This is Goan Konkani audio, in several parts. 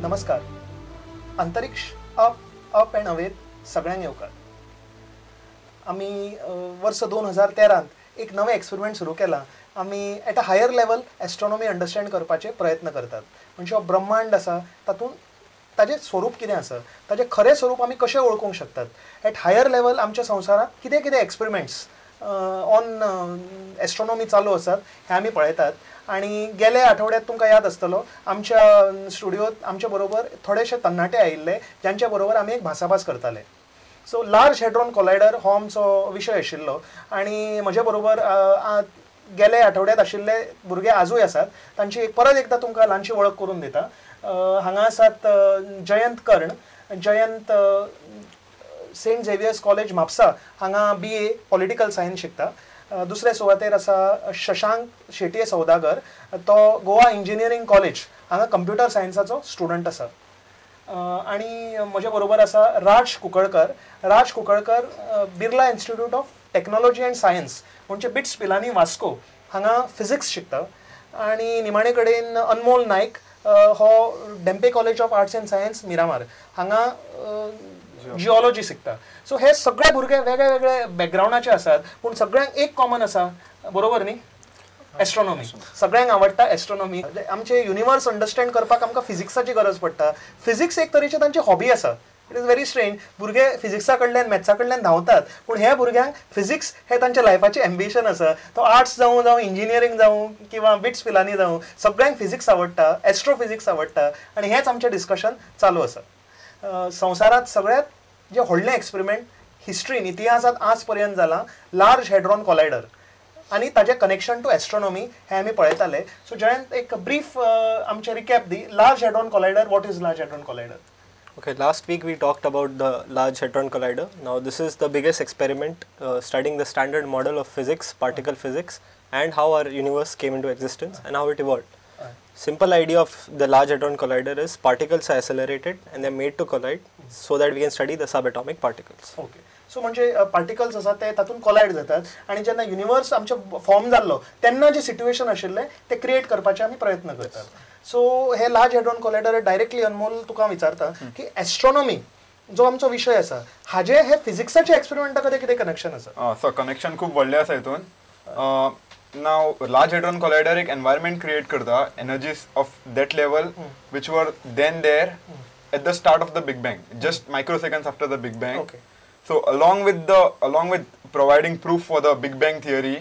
नमस्कार. अंतरिक्ष अप अप अँड अवेत सगळ्यांक येवकार. आमी वर्स 2013 एक नवें एक्सपेरिमेंट सुरू केलां. आमी at a higher level astronomy understand करपाचे प्रयत्न करतात. म्हणजे हो ब्रह्मांड आसा तातूंत ताजें स्वरूप कितें आसा, ताजें खरें स्वरूप आमी कशें वळखूंक शकतात, एट हायर लेवल आमच्या संवसारांत कितें कितें एक्सपेरिमेंट्स ऑन एस्ट्रॉनॉमी चालू आसात हें आमी पळयतात. आनी गेल्या आठवड्यात तुमकां याद आसतलो आमच्या स्टुडियोत आमच्या बरोबर थोडेशे तरणाटे आयिल्ले ज्यांच्या बरोबर आमी एक भासाभास करताले. सो लार्ज हेड्रॉन कोलायडर हो आमचो विशय आशिल्लो आनी म्हजे बरोबर गेल्या आठवड्यात आशिल्ले भुरगे आजूय आसात. तांची परत एकदां तुमकां ल्हानशी वळख करून दिता. हांगा आसात Jayant Karn. Jayant Saint Xavier's College Mapusa हांगा BA political science शिकता. दुसरे सुवातेर आसा शशांक शेटये सौदागर, तो गोवा इंजिनियरींग कॉलेज हांगा कंप्युटर सायन्साचो स्टुडंट आसा. आनी म्हजे बरोबर आसा Raj Kunkalkar. Raj Kunkalkar Birla Institute of Technology and Science म्हणजे बिट्स पिलानी वास्को हांगा फिजिक्स शिकता. आनी निमाणे कडेन अनमोल नायक हो Dhempe College of Arts and Science Miramar हांगा जिओलॉजी शिकता. सो हे सगळे भुरगे वेगळे वेगळे बॅकग्रावंडाचे आसात पूण सगळ्यांक एक कॉमन आसा, बरोबर न्ही? एस्ट्रॉनॉमी. सगळ्यांक आवडटा एस्ट्रॉनॉमी. आमचे युनिवर्स अंडरस्टँड करपाक आमकां फिजिक्साची गरज पडटा. फिजिक्स एक तरेची तांची हॉबी आसा. It is very strange. भुरगे फिजिक्सा कडल्यान मॅथ्सा कडल्यान धांवतात पूण हे भुरग्यांक फिजिक्स हे तांच्या लायफाचें एम्बिशन आसा. तो आर्ट्स जावं जावं इंजिनियरींग जावं किंवा बिट्स पिलानी जावं, सगळ्यांक फिजिक्स आवडटा, एस्ट्रोफिजिक्स आवडटा आनी हेंच आमचें डिस्कशन चालू आसा. संवसारांत सगळ्यांत जें व्हडलें एक्सपेरिमेंट हिस्ट्रीन इतिहासांत आज पर्यंत जालां लार्ज हेड्रॉन कोलायडर आनी ताजें कनेक्शन टू एस्ट्रॉनॉमी हें आमी पळयताले. सो जयंत एक ब्रीफ आमचें recap the. Large Hadron Collider, what is Large Hadron Collider? Okay, last week we talked about the Large Hadron Collider. Now this is the biggest experiment studying the standard model of physics, particle physics, and how our universe came into existence and how it evolved. Simple idea of the Large Hadron Collider is particles are accelerated and they are made to collide so that we can study the subatomic particles. Okay. So म्हणजे पार्टिकल्स आसा ते तातूंत कोलायड जातात आनी जेन्ना युनिवर्स आमचें फॉर्म जाल्लो तेन्ना जें सिट्युएशन आशिल्लें तें क्रिएट करपाचे आमी प्रयत्न करतात. सो हे लार्ज हेड्रॉन कोलायडर डायरेक्टली अनमोल तुका विचारता की एस्ट्रॉनॉमी जो आमचो विशय आसा हाजे हे फिजिक्साचे एक्सपेरिमेंटा कडेन कितें कनेक्शन आसा? सो कनेक्शन खूब व्हडलें आसा हितून. नाव लार्ज हेड्रॉन कोलायडर एक एनवायरमेंट क्रिएट करता, energies of that level which were then there at the start of the Big Bang, just microseconds after the Big Bang. So along with providing proof for the Big Bang theory,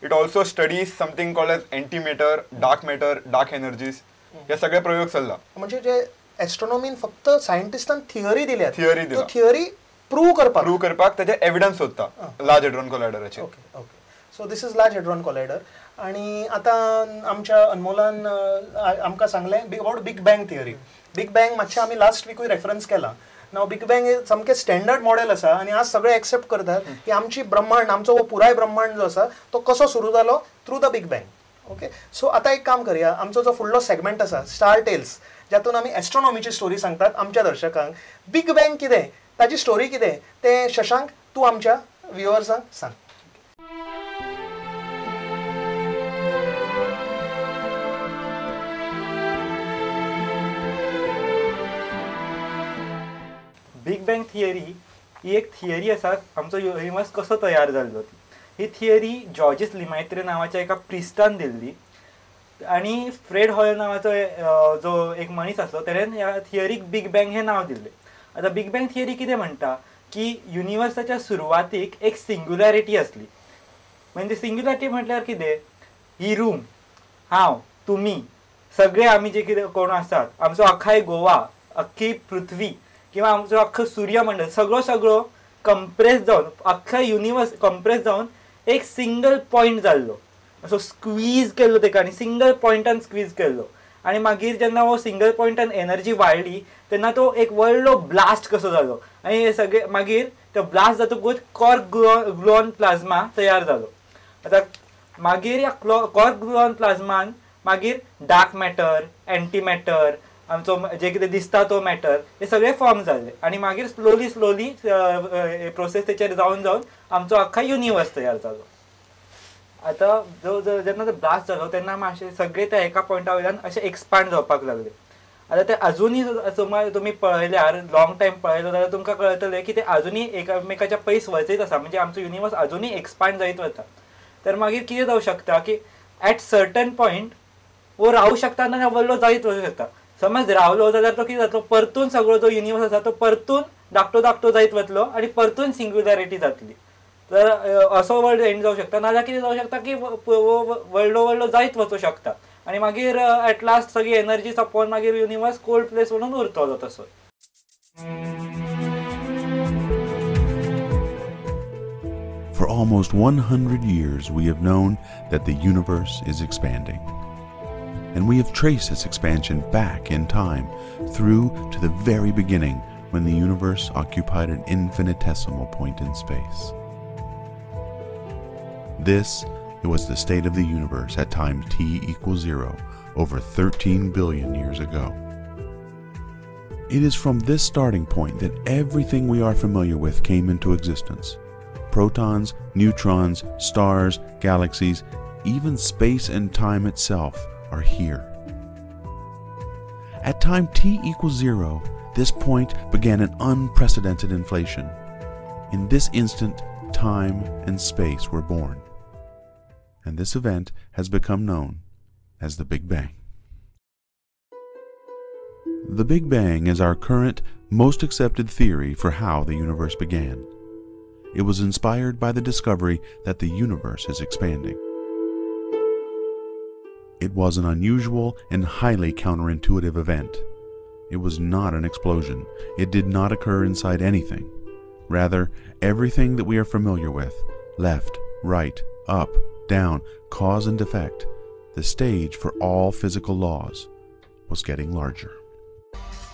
it also studies something called as antimatter, dark matter, dark energies. हे सगळे प्रयोग चल्ला. म्हणजे जे एस्ट्रॉनॉमीन फक्त सायंटिस्टान थियरी दिल्या, तो थियरी प्रूव करपाक ताजे एविडन्स सोदता लार्ज हेड्रॉन कोलायडराचेर. Okay okay. So this is Large Hadron Collider. आनी आतां आमच्या अनमोलान आमकां सांगलें about Big Bang theory. Big Bang मातशें आमी लास्ट विकूय रेफरन्स केला. नाव बिग बँग हे सामकें स्टँडर्ड मॉडेल आसा आनी आज सगळे एक्सेप्ट करतात की आमची ब्रह्मांड, आमचो हो पुराय ब्रह्मांड जो आसा तो कसो सुरू जालो through the Big Bang. Okay. So आतां एक काम करया, आमचो जो फुडलो सेगमेंट आसा स्टार टेल्स, जातून आमी एस्ट्रॉनॉमीची स्टोरी सांगतात आमच्या दर्शकांक. बिग बँग कितें, ताजी स्टोरी कितें तें शशांक तूं आमच्या व्युअर्सांक सांग. बिग बँग थियरी ही एक थियरी आसा आमचो युनिवर्स कसो तयार जाल्लो. ही थियरी जॉर्जिस लिमायत्रे नांवाच्या एका प्रिस्टान दिल्ली आनी फ्रेड हॉयल नांवाचो जो एक मनीस आसलो तेणें ह्या थियरीक बिग बँग हें नांव दिल्लें. आतां बिग बँग थियरी कितें म्हणटा की युनिवर्साच्या सुरवातीक एक सिंग्युलॅरिटी आसली. म्हणजे सिंग्युलॅरिटी म्हटल्यार कितें, ही रूम, हांव, तुमी, सगळे आमी जे कितें कोण आसात, आमचो अख्खाय गोवा, अख्खी पृथ्वी किंवा आमचो अख्खो सूर्यमंडल सगळो सगळो कंप्रेस जावन, अख्खा युनिवर्स कंप्रेस जावन एक सिंगल पॉयंट जाल्लो. असो स्क्वीज केल्लो तेका आनी सिंगल पॉयंटान स्क्वीज केल्लो. आनी मागीर जेन्ना हो सिंगल पॉयंटान एनर्जी वाडली तेन्ना तो एक व्हडलो ब्लास्ट कसो जालो आनी हे सगळे मागीर तो ब्लास्ट जातकूच कॉर्क ग्लुऑन प्लाझ्मा तयार जालो. आतां मागीर ह्या कॉर्क ग्लुऑन प्लाझ्मान मागीर डार्क मॅटर, एंटी मॅटर, आमचो जे कितें दिसता तो मॅटर, हे सगळे फॉर्म जाले आनी मागीर स्लोली स्लोली प्रोसेस तेचेर जावन जावन आमचो अख्खा युनिवर्स तयार जालो. आतां जो जेन्ना तो ब्लास्ट जालो तेन्ना मातशे सगळे त्या एका पॉयंटा वयल्यान अशे एक्सपांड जावपाक लागले. आतां ते अजुनूय तुमी पळयल्यार लॉंग टायम पळयलो जाल्यार तुमकां कळटलें की ते अजुनूय एकामेकाच्या पयस वचत आसा, म्हणजे आमचो युनिवर्स अजुनूय एक्सपांड जायत वता. तर मागीर कितें जावं शकता की एट सर्टन पॉयंट वो रावू शकता ना व्हडलो जायत वचूं शकता. समज रावलो जाल्यार तो कितें जातलो, परतून सगळो जो युनिवर्स आसा तो परतून धाकटो धाकटो जायत वतलो आनी परतून सिंग्युलरिटी जातली. तर असो वर्ल्ड एंड जावं शकता. नाजाल्यार कितें जावं शकता की व्हडलो व्हडलो जायत वचूं शकता आनी मागीर एट लास्ट सगळी एनर्जी सोंपोवन मागीर युनिवर्स कोल्ड प्लेस म्हणून उरतलो तसो. For almost 100 years we have known that the universe is expanding. And we have traced its expansion back in time through to the very beginning when the universe occupied an infinitesimal point in space. This was the state of the universe at time t equals 0 over 13 billion years ago. It is from this starting point that everything we are familiar with came into existence. Protons, neutrons, stars, galaxies, even space and time itself are here. At time t equals 0, this point began an unprecedented inflation. In this instant, time and space were born. And this event has become known as the Big Bang. The Big Bang is our current, most accepted theory for how the universe began. It was inspired by the discovery that the universe is expanding. It was an unusual and highly counterintuitive event. It was not an explosion. It did not occur inside anything. Rather, everything that we are familiar with, left, right, up, down, cause and effect, the stage for all physical laws, was getting larger.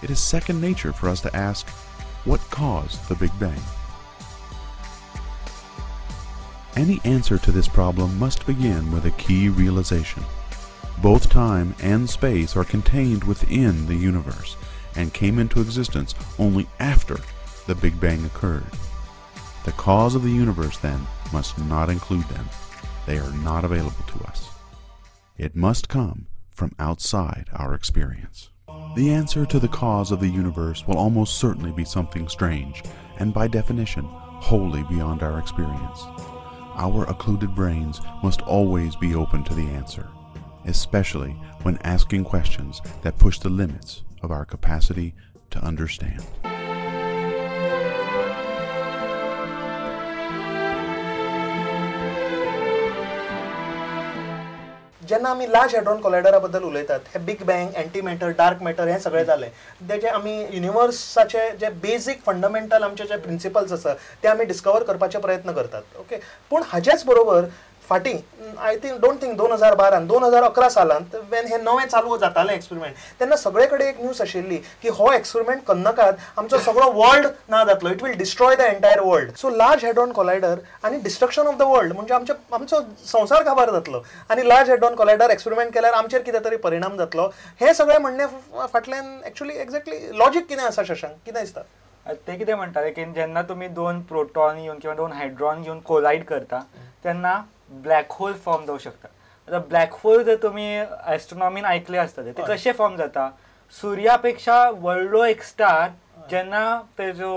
It is second nature for us to ask, what caused the Big Bang? Any answer to this problem must begin with a key realization. Both time and space are contained within the universe and came into existence only after the Big Bang occurred. The cause of the universe, then, must not include them. They are not available to us. It must come from outside our experience. The answer to the cause of the universe will almost certainly be something strange, and by definition, wholly beyond our experience. Our occluded brains must always be open to the answer, especially when asking questions that push the limits of our capacity to understand. जेन्ना आमी लार्ज हेड्रॉन कोलायडरा बद्दल उलयतात, हे big bang, anti matter, dark matter हें सगळें जालें, तेजे आमी युनिवर्साचे जे बेजीक फंडामेंटल आमचे जे प्रिंसिपल्स आसा ते आमी डिस्कवर करपाचे प्रयत्न करतात. ओके, पूण हाजेच बरोबर फाटीं I think don't think 2012 2011 सालांत when हे नवें चालू जातालें एक्सपेरिमेंट, तेन्ना सगळे कडेन एक न्यूज आशिल्ली की हो एक्सपेरिमेंट करनाकात, आमचो सगळो वर्ल्ड ना जातलो, it will destroy the entire world. So large hadron collider आनी डिस्ट्रक्शन ऑफ the world म्हणजे आमचो संवसार काबार जातलो आनी लार्ज हेड्रॉन कोलायडर एक्सपेरिमेंट केल्यार आमचेर कितें तरी परिणाम जातलो, हें सगळें म्हणणें फाटल्यान एक्चुअली एक्झॅक्टली लॉजीक कितें आसा शशांक, कितें दिसता? ते कितें म्हणटाले की जेन्ना तुमी दोन प्रोटॉन घेवन किंवा दोन हायड्रॉन घेवन कोलायड करता तेन्ना ब्लॅक होल फॉर्म जावं शकता. आतां ब्लॅक होल जर तुमी एस्ट्रोनॉमीन आयकले आसतले, ते कशे फॉर्म जाता, सुर्या पेक्षा व्हडलो एक स्टार जेन्ना तेजो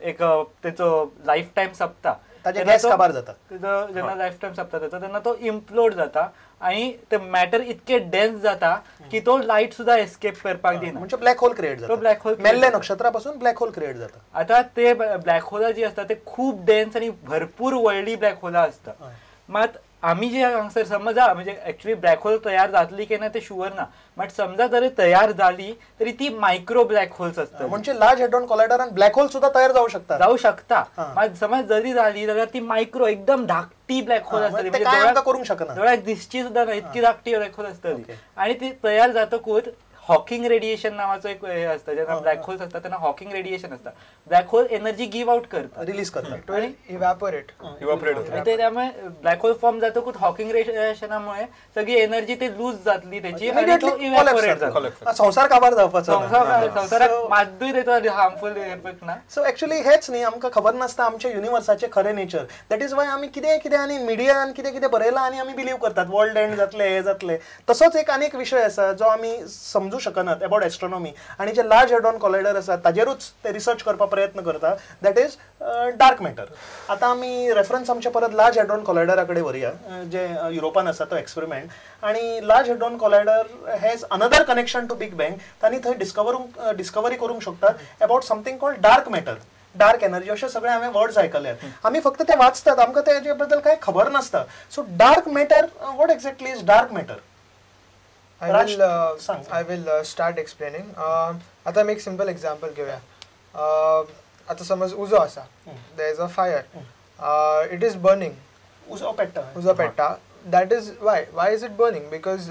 एक तेचो लायफ टायम सोंपता, तेजो जेन्ना लायफ टायम सोंपता तेचो, तेन्ना तो इम्प्लोड जाता आनी ते मॅटर इतके डेन्स जाता की तो लायट सुद्दां एस्केप करपाक दिना, म्हणजे ब्लॅक होल क्रिएट जाता. तो ब्लॅक होल मेल्ले नक्षत्रा पासून ब्लॅक होल क्रिएट जाता. आतां ते ब्लॅक होलां जी आसता ते खूब डेन्स आनी भरपूर व्हडली ब्लॅक होलां आसता. मात आमी जे हांगसर समजा म्हणजे एक्चुअली ब्लॅक होल तयार जातली की ना ते शुअर ना, बट समजा जरी तयार जाली तरी ती मायक्रो ब्लॅक होल्स आसता, म्हणजे लार्ज हेड्रॉन कोलायडर आनी ब्लॅक होल सुद्दां तयार जावं शकता, जावं शकता. मात समज जरी जाली जाल्यार ती मायक्रो एकदम धाकटी ब्लॅक होल आसतली, म्हणजे करूंक शकना, दोळ्याक दिसची सुद्दां ना इतकी धाकटी ब्लॅक होल आसतली. आनी ती तयार जातकूच हॉकिंग रेडिएशन नावाचो एक हे आसता, जेन्ना ब्लॅक होल्स आसता तेन्ना हॉकिंग रेडिएशन आसता, black hole energy give out करता, रिलीज करता, इव्हॅपोरेट इव्हॅपोरेट. ते त्यामुळे ब्लॅक होल फॉर्म जातकूच हॉकिंग रेडिएशनामुळे सगळी एनर्जी ते लूज जातली त्याची आनी तो इव्हॅपोरेट जाता, संवसार काबार जावपाचो, संवसाराक मातूय तेचो हार्मफूल इफेक्ट ना. सो एक्चुअली हेच न्ही, आमकां खबर नासता आमच्या युनिवर्साचें खरें नेचर, that is why आमी कितें कितें आनी मिडियान कितें कितें बरयलां आनी आमी बिलीव करतात वर्ल्ड एंड जातलें, हें जातलें. तसोच एक आनी एक विशय आसा जो आमी समजू शकनात अबाउट एस्ट्रॉनॉमी आनी जे लार्ज हेड्रॉन कॉलायडर आसा ताजेरूच ते रिसर्च करपाक प्रयत्न करता, that is dark matter. आतां आमी रेफरन्स आमचे परत लार्ज हेड्रॉन कॉलायडरा कडेन व्हरया, जे युरोपान आसा तो एक्सपेरिमेंट. आनी Large Hadron Collider has another connection to Big Bang. तांणी थंय डिस्कवरी करूंक शकतात about something called dark matter, dark energy, अशे सगळे हांवें वर्ड्स आयकल्यात. आमी फक्त ते वाचतात, आमकां तेजे बद्दल कांय खबर नासता. So dark matter, what exactly is dark matter? I will start explaining. आतां आमी एक सिंपल एग्जाम्पल घेवया. आतां समज उजो आसा, there is a fire, it is burning, उजो पेट्टा, उजो पेट्टा. That is why is it burning? Because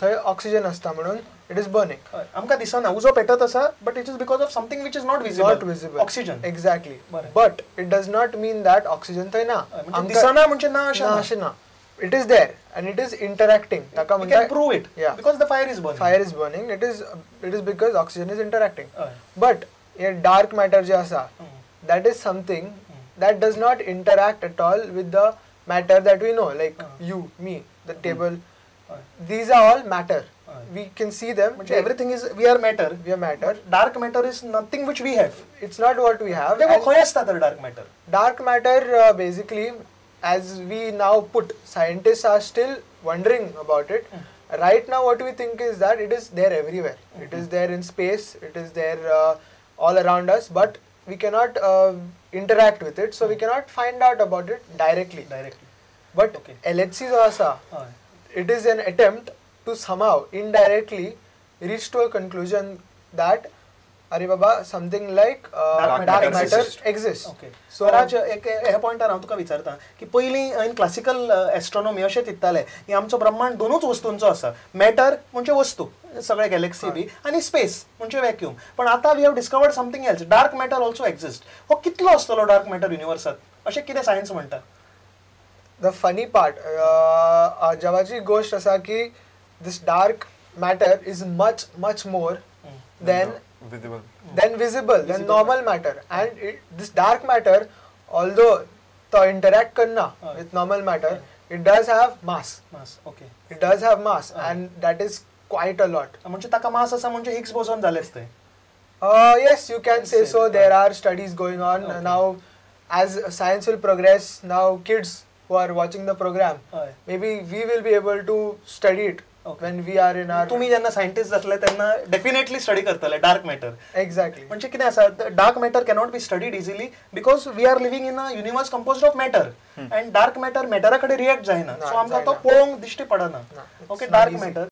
थंय ऑक्सिजन आसता म्हणून it is burning. आमकां दिसना उजो पेटत आसा, but it is because of something which is not visible, not visible, oxygen. Exactly. But it does not mean that oxygen थंय ना, दिसना म्हणजे ना अशें ना. It is there and it is interacting. ताका म्हणटा prove it because the fire is burning, fire is burning. It is because oxygen is interacting. But hey dark matter जे आसा, that is something that does not interact at all with the matter that we know, like you, me, the table. These are all matter. We can see them. But everything is, we are matter. We are matter. But dark matter is nothing which we have. It's not what we have. खंय आसता तर dark matter? Dark matter basically, as we now put, scientists are still wondering about it. Right now what we think is that it is there everywhere. It is there in space, it is there all around us, but we cannot interact with it, so we cannot find out about it directly. But okay. LHC जो आसा, it is an attempt to somehow indirectly reach to a conclusion that अरे बाबा something like dark matter exists. Okay. So राज, एक ह्या पॉयंटार हांव तुका विचारता की पयलीं इन क्लासिकल एस्ट्रॉनॉमी अशें चिंतताले की आमचो ब्रह्मांड दोनूच वस्तूंचो आसा, मॅटर म्हणजे वस्तू सगळे गॅलेक्सी बी, आनी स्पेस म्हणजे वॅक्यूम. पण आतां we have discovered something else, dark matter also exist. हो कितलो आसतलो डार्क मॅटर युनिवर्सात, अशें कितें सायन्स म्हणटा? The funny part, अजाबाची गोश्ट आसा की this dark matter is much much more than visible, than normal matter. And this dark matter, although to interact karna with normal matter, it does have mass. Okay. It does have mass, and that is quite a lot. म्हणजे ताका mass आसा म्हणजे Higgs boson जालेच ते. Yes, you can say so. There are studies going on now. As science will progress, now kids who are watching the program, maybe we will be able to study it. When we are in our, तुम्ही जेन्ना सायंटिस्ट जातले तेन्ना डेफिनेटली स्टडी करतले डार्क मॅटर. Exactly. म्हणजे कितें आसा, dark matter cannot be studied easily because we are living in a universe composed of matter, and dark matter मॅटरा कडेन रिएक्ट जायना, सो आमकां तो पळोवंक दिश्टी पडना. Okay, dark matter.